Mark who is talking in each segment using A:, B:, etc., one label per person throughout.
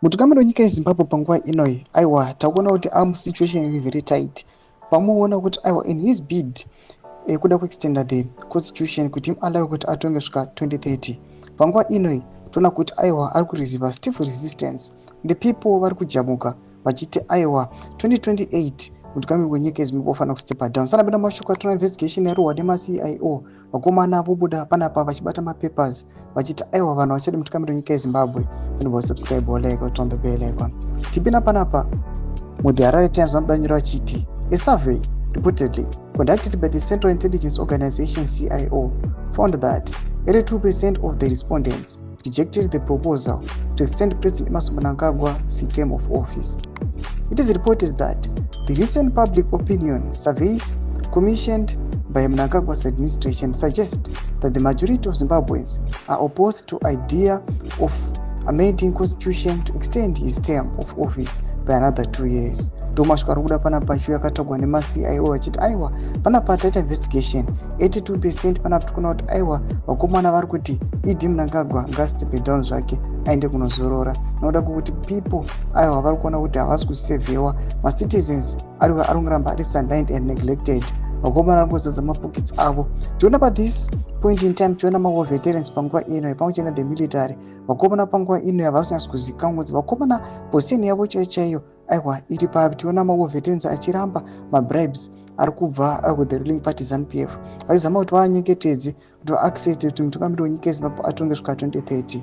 A: Mutungamiri wenyika yeZimbabwe panguva inoyi, aiwa, takuona kuti amusituation iri very tight. Pamuona kuti, aiwa, in his bid ekuda kuextenda the constitution kuti imuallowe kuti atonge svika 2030, panguva inoyi toona kuti, aiwa, ari kureceiva stiff resistance. The people vari kujamuka vachiti, aiwa, 2028 mutungamiri wenyika yeZimbabwe ofanira kustepa down. Sanapinda mashoko atona investigation yarohwa nemaCIO. Vakomana vobuda panapa vachibata mapapers vachiti, aiwa, vanhu vachadi mutungamiri wenyika yeZimbabwe. Inobva subscribe, like, turn the bell icon. Tipinda panapa muThe Harare Times, vanobudanyira vachiti a survey reportedly conducted by the Central Intelligence Organization, CIO, found that 82% of the respondents rejected the proposal to extend President Emmerson Mnangagwa's term of office. It is reported that the recent public opinion surveys commissioned by Mnangagwa's administration suggest that the majority of Zimbabweans are opposed to idea of amending constitution to extend his term of office by another 2 years. Ndomasvika ari kuda panapa chiyo yakatogwa nemaCIO achiti, aiwa, panapa taita investigation, 82% panapa tikuona kuti, aiwa, vakomana vari kuti ED Mnangagwa ngaastepe down zvake, aende kunozorora, nokuda kwekuti people, aiwa, vari kuona kuti havasi kuservewa. Macitizens ari kungoramba ari sidelined and neglected. Vakomana vari kuzadza mapockets avo. Tiona pathis point in time, tiona mawar veterans panguva ino pamwe chete nethe military. Vakomana panguva ino havasi kunyatso kuzikanwa kuti vakomana position yavo chaiyo chaiyo, aiwa, iri papi. Tiona mawar veterans achiramba mabribes ari kubva kuthe ruling party ZANU PF, vachizama kuti vanyengetedze kuti vaaccept kuti mutungamiri wenyika yeZimbabwe atonge svika 2030.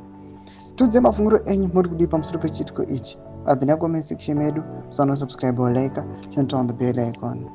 A: Tiudze mafungiro enyu, muri kudii pamusoro pechiitiko ichi? Vabvina comment section medu. Musanosubscribe, like, turn on the bell icon.